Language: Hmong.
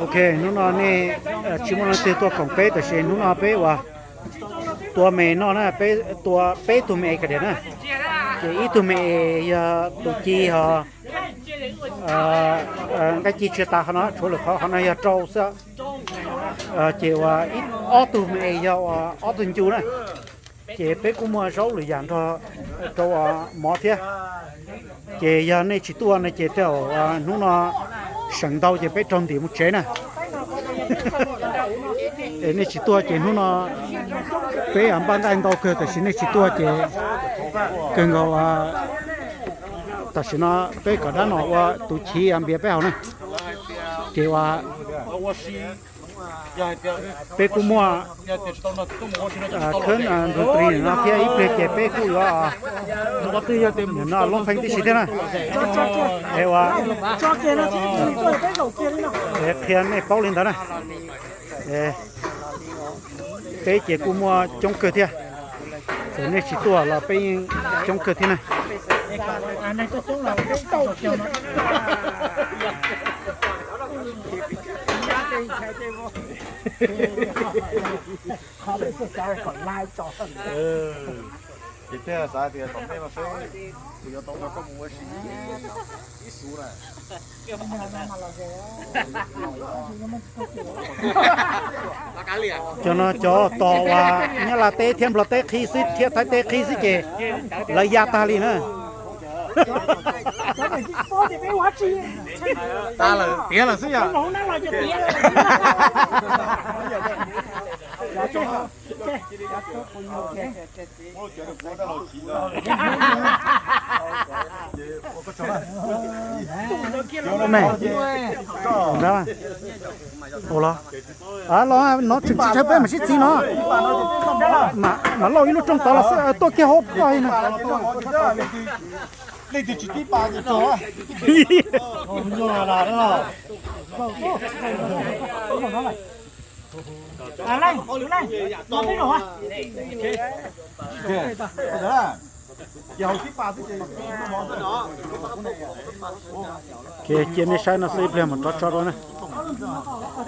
Ok, hnub no nej tsis muaj leej twg tuaj koom peb, tab sis hnub no peb uas tua me no na, peb tua peb tug me es ka diam na. Ces ib tug me es yog tus ci ho, nqaij ci tsis tas qhov no, tshuav lwm qhov, qhov no yog rau xwb. Ces uas ob tug me es yog uas ob tug ncu na. Ces peb kuj muaj zaub lwm yam nrog rau mov thiab. Ces yog nej tsis tuaj no ces tej zaum hnub no seem ntau ces peb raug ntim mus tsev na. Es nej tsis tuaj ces hnub no peb npaj nqaij ntau kawg, tab sis nej tsis tuaj ces kawg nkaus. Tam sim no peb kom dab no ua tus chiv npias peb haus na. Ces uas peb kuj muaj khawb nrug tris no thiab, ib pliag ces peb kuj yuav no loob pheej tib si thiab na. Es uas qhia nej paub li ntawd na. Peb ces kuj muaj coob kawg thiab. Txawm nej tsis tuaj los peb yeej coob kawg thiab na. Ces thiaj xav tias tom ntej no seb kuv yuav tau nrog koj mus ua si ib xub na. Cov no cov tos uas Nyab Laj teb thiab Nplog teb qhib xwb thiab Thaib teb qhib xwb ces lawv ya tag li na. Tas lawm, tiav lawm xwb yom. Los tseem tsis tshawb peb mam sib txiv no. Mam lauj ib lub rooj tod los xwb, tuaj kiag hauv koj na. Ces cia nej saib no xwb, ib pliag mam rov tso dua na.